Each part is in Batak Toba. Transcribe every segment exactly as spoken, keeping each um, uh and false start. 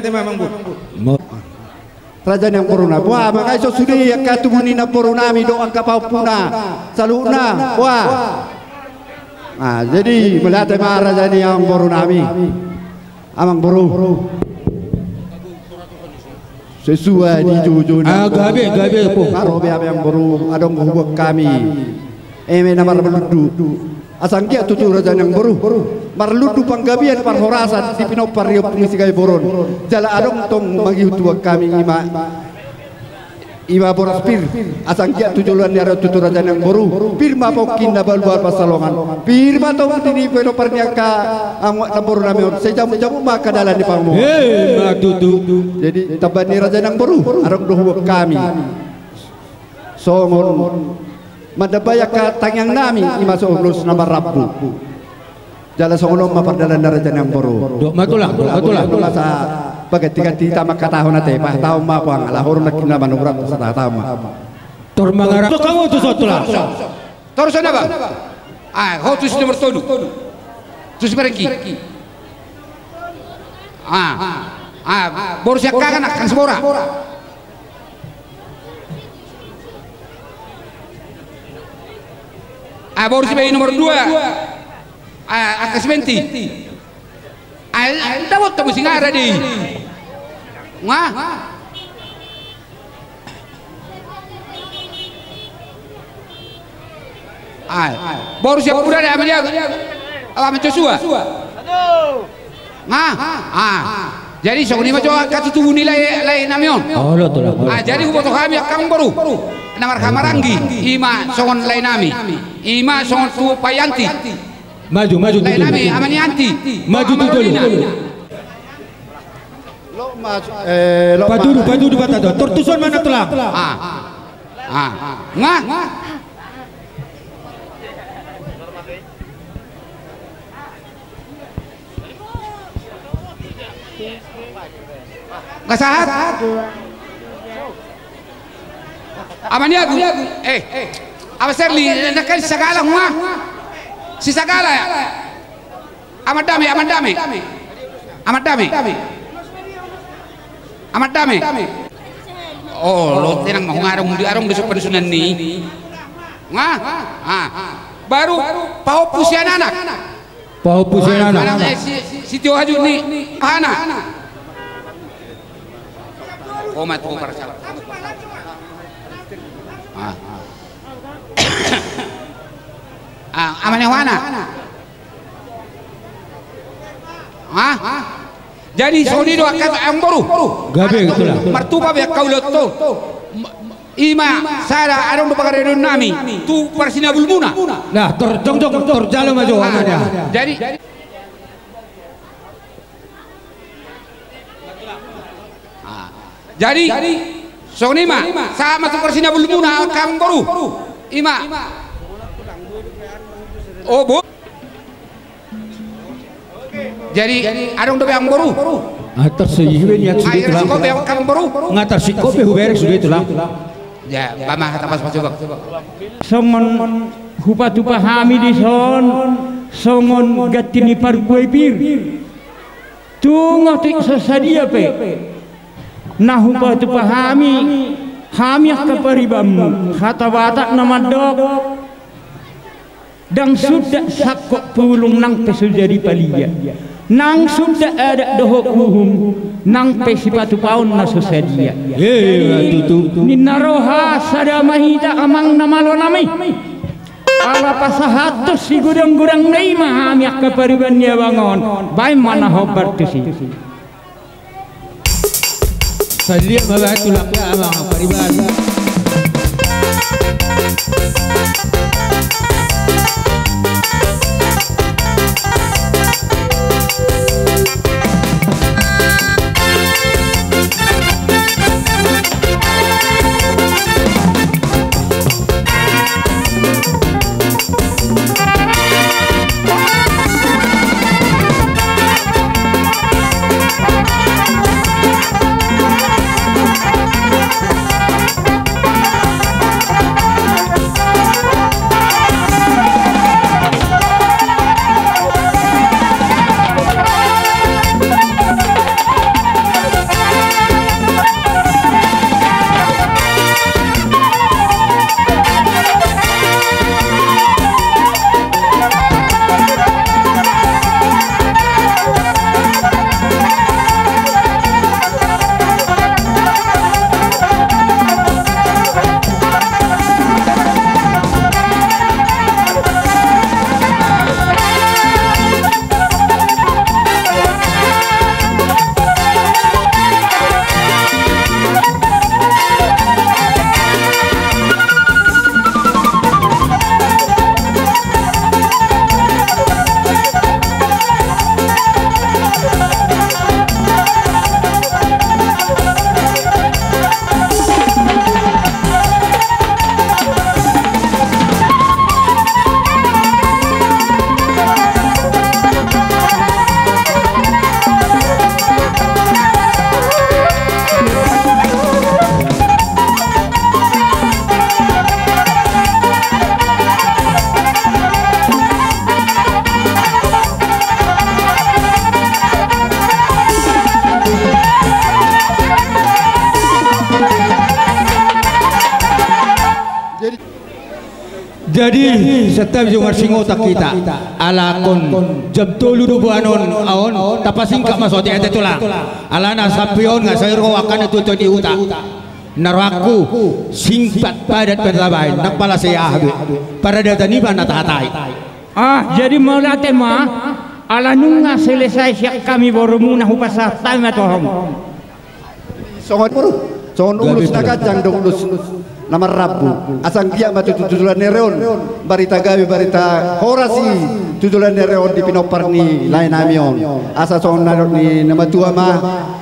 Raja ni amangboru. Raja ni amangboru na. Boha, mangaison sude angka tubu ni namboru nami dohot angka pahompuna saluhutna. Boha. Ah, jadi mauliate ma raja ni amangboru nami. Amangboru. Sesuai di jujuna. Ah, gabe, gabe, po. Maro be amangboru, adong huboan hami. Eme na marlundu. Asa anggiat tutu raja ni amangboru. Marlundu panggabean parhorasan di pinompar ni Ompu Sigae Boron. Jala adong tong mangihut tu hami ima. Ima boras pir. Asa anggiat tu joloan ni ari on tutu raja ni amangboru. Pir ma pongki na balu-balu pansalongan. Pir ma tong di pinompar ni angka amang namboru nami on. Sai jamu-jamu ma angka dalan ni pangomoan. Ima tutu. Jadi tamba ni raja ni amangboru. Adong do huboan hami. Songon mandambai angka tangiang nami ima songon ulos na marrambu. Jala songon on ma pardalan ni raja ni amangboru. Dok ma tulang, dok ma tulang. Masa baganti-ganti hita mangkatahon ate, pahatahon ma puang ala horu nangkin na manurang, pahatahon ma. Tor mangarap. Dok hamu tu son tulang. Tor son na ba. Ah, ho tu si nomor tolu. Tu si parengki. Ah, ah, boru siangkangan, angkang Sibora. Ah, boru sibahen nomor dua. Ah, angka si Menti. Ah, dapot tamu singara di. Nga. Ah, boru siampura di ama dia. Ama Joshua. Nga. Ah. Jadi songon i ma jo angka tutubu ni lae, lae nami on. Ah, jadi huboto hami angka amangboru. Na marhamaranggi ima songon lae nami. Ima songon tu Payanti. Maju, maju tu jolo. Lae nami ama ni Anti. Maju tu jolo. Patudu, patudu, patudu. Tor tu son ma na tulang. Ah. Ah. Nga. Nga sahat. Ama ni Agung. Eh. Ama Serli, na kan si Sagala, nga. Si Sagala ya. Ama Dame, Ama Dame. Ama Dame. Ama Dame. Oh, lo tenang ma, nga adong di, adong di sopan sunan ni. Nga. Ah. Baru pahompu sian anak. Pahompu sian anak. Anak, eh, si, si, si Tio Haju ni Hana. Oh, ma tu parsa. Ah. Ah, ama ni Hana. Ah. Jadi songon i do angka amangboru. Gabe, tulang. Martupa be angka ulaon on. Ima sada adong do pangaradeon nami tu parsinabulmuna. Nah, tor jongjong, tor jalo ma jo. Ah, jadi, ah, jadi songon i ma, sahat ma tu parsinabulmuna angka amangboru. Ima. Oh, bo. Jadi adong dope amangboru. Nga tarsingkop be hubereng sude, tulang. Ya, ba ma hata pasupasu, Bang. Songon hupatupa hami dison, songon ganti ni parguai pir. Tung otik so sadia pe na hupatupa hami, hami angka paribanmu, hata Batak na mandok. Ndang suda sangkot pulung nang pe so jadi palia. Nang suda adat dohot uhum nang pe sipatupaon na so sadia. Ninna roha sada ma hita amang na malo nami. Ala pasahathon sigodang-godang na i ma hami angka pariban ni abang on. Baen ma na hombar tusi. Sadia ma bahen tulang, amang pariban. Jadi, santabi jo marsingotan hita. Ala on jam tolu do boanon, on tapasingkat ma songon i ate tulang. Alana sampe on nga sai ro angka na tuatua ni huta. Na rohangku, singkat padat ma tabahen, ndang pala sai aha be. Paradaton i ma na tahatai. Ah, jadi mauliate ma, ala nunga selesai sian hami borumuna, hupasahat hami ma tu hamu. Songon, songon ulos na ganjang do ulos na marrambu. Asa anggiat ma tutu tutulan ni ari on barita gabe, barita horas i tutulan ni ari on di pinompar ni lae nami on. Asa songon na nidok ni na matua ma,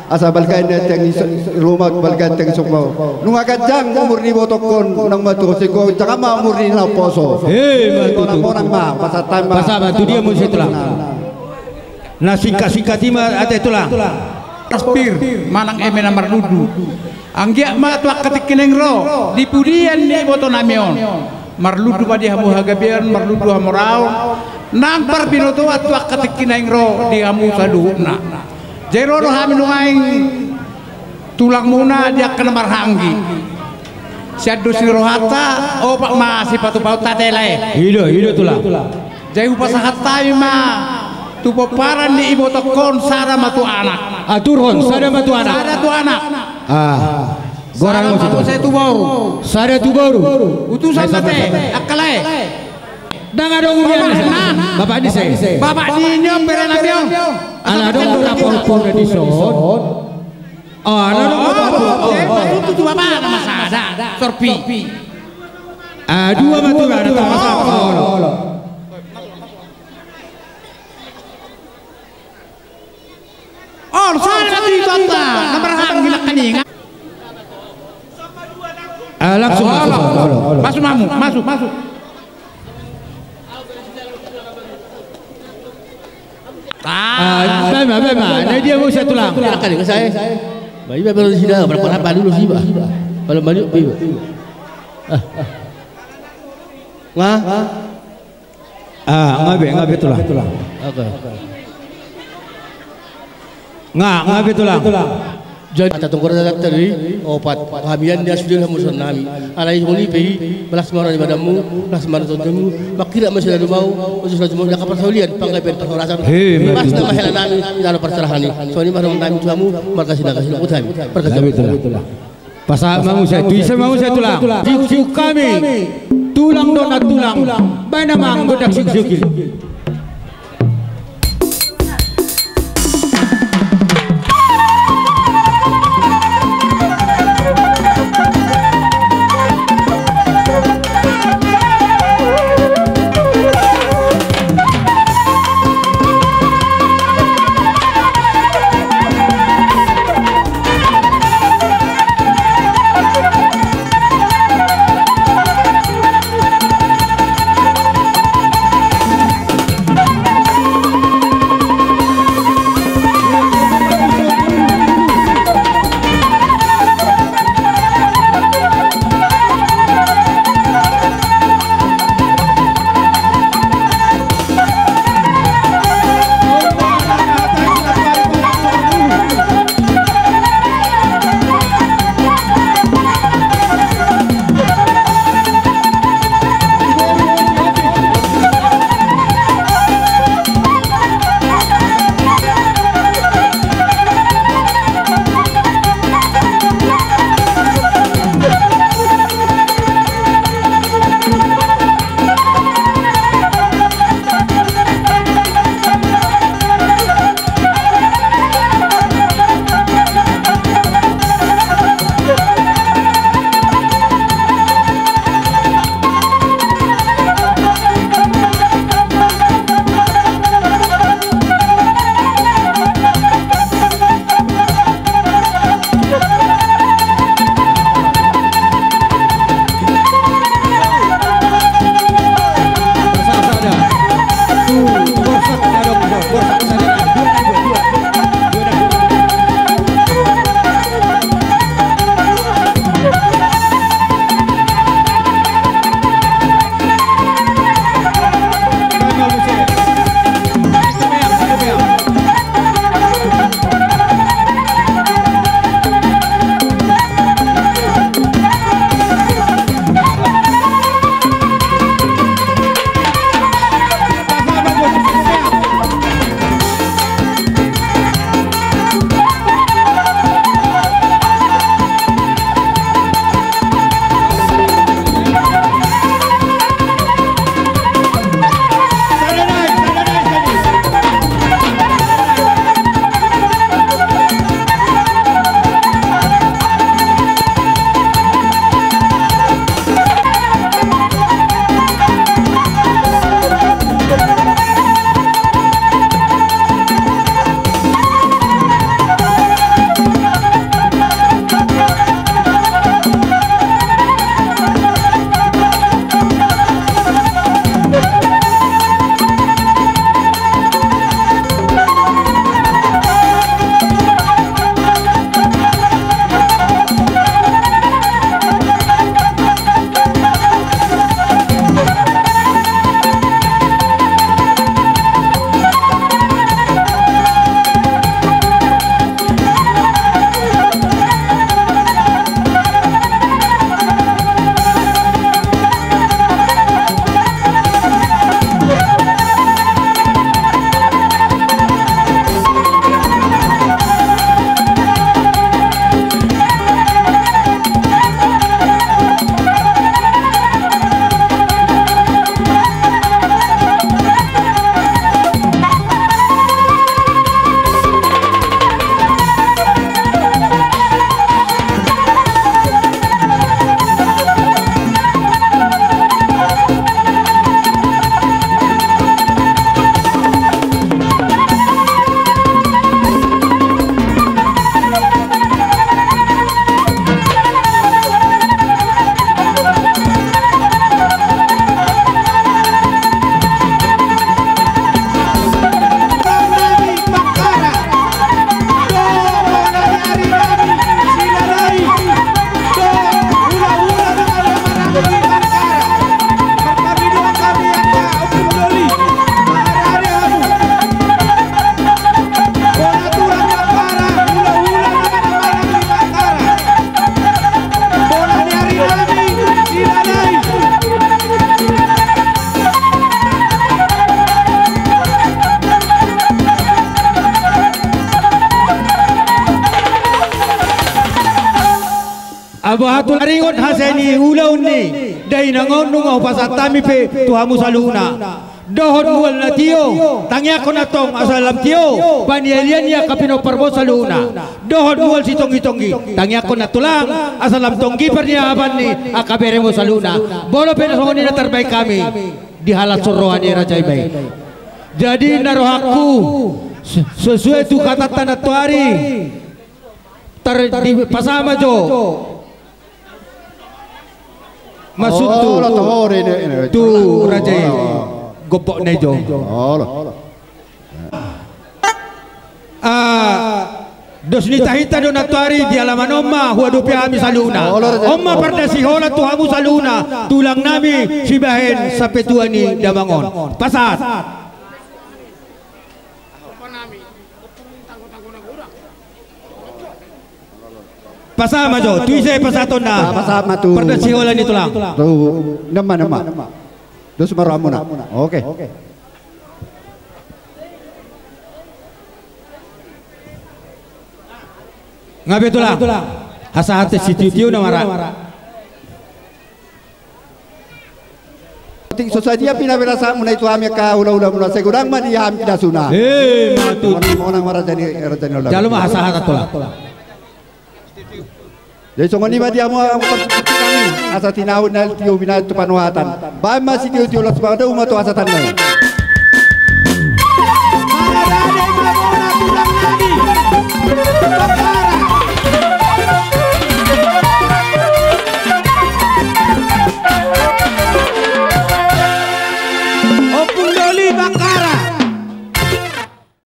asa balga inna tiang i rumat, balga tiang i sopo. Nunga ganjang umur ni ibotongkon naung matua, sai ganjang ma umur ni naposo. He, ma tutu. Monang ma, pasahat ma. Pasahat ma tu dia muse tulang. Na singkat-singkat i ma ate tulang. Aspir manang eme na marlundu. Anggiat ma tu angka tingki naeng ro di pudian ni iboto nami on. Marlundu ma di hamu hagabeon, marlundu hamoraon. Nang parbinotoan tu angka tingki naeng ro di hamu saluhutna. Jero do hami nuaeng tulangmuna di angka na marhahaanggi. Sian dos ni rohanta, opat ma sipatupaonta ate lae. I do, i do tulang. Jadi hupasahat hami ma tu pomparan ni ibotongkon sada ma tu anak. Aturhon, sada ma tu anak. Sada tu anak. Ah. Sada ma tu boru. Sada tu boru. Utusan ma ate, angka lae. Ndang adong urusan. Bapak ni se. Bapak ni on, bere nami on. Ala adong do na porpora di son. Oh, ala adong do na porpora. Tutu tu bapak na ma sada. Sorpi. Ah, dua ma tu bapak na ma sada. Oh, sada tu itonta na marhahaanggi nangkaningan. Ah, langsung masuk. Masuk, masuk, masuk. Ah, baen ma, baen ma. Na dia muse tulang. Nangkaningan sai. Baen ma, baru sida berapa dulu sih, Pak? Kalau balik, Pak. Ah. Nga? Ah, nga be, nga be tulang. Oke. Nga, nga be tulang. Jadi, atas tongkonan tadi, opat. Hami an dia sudah hamu songon nami. Alai songon i pe i, las ma roha ni badanmu, las ma roha ni tondimu, mangkirap ma selalu mau, maju selalu mau, jaka parsaulian, panggabean, parhorasan. He, pas nama hela nami, lalu parserahan i. Songon i ma songon nami tu hamu, marga Sinaga, Sinaga, Sinaga, Sinaga. Nga be tulang. Pasahat ma muse, tu ise ma muse tulang? Siuksiuk hami. Tulang do na tulang. Baen amang gondang siuksiuk i. Aba hatu taringot hasa ni ulaon ni dainang on nunga hupasahat hami pe tu hamu saluhutna. Dohot mual na tio, tangiangkon antong asa lam tio panialian ni angka pinomparmu saluhutna. Dohot mual sitonggitonggi, tangiangkon antong lam asa lam tonggi parniahapan ni angka beremu saluhutna. Molo pe na songon i na tarbaen hami di halak sorroha ni raja i baen. Jadi na rohangku sesuai tu hatanta nantoari. Tar di pasama jo. Maksud tu tu raja i. Gopo na i jo. Dos ni tahinta do nantoari di alaman on ma huadopi hami saluhutna. On ma pardasiholan tu hamu saluhutna tulang nami sibahen sapetua ni damang on. Pasahat. Pasahat ma jo, tu ise pasahatonna? Pasahat ma tu pardasiholan ni tulang. Tu nama nama. Dos ma rohamuna. Oke. Nga be tulang. Hasahat sitiotio na mara. Ting so sadia pinapenasahatmuna i tu hami angka hulahula muna sai godang ma di hami pinasuna. Monang ma raja ni raja ni hulahula. Jalo ma hasahatan tulang. Jadi songon i ma di hamu angka parsupport nami asa tinahun na tio binahen tu panuhatan. Baen ma sitiotio las ma do uma tu hasahatan nai.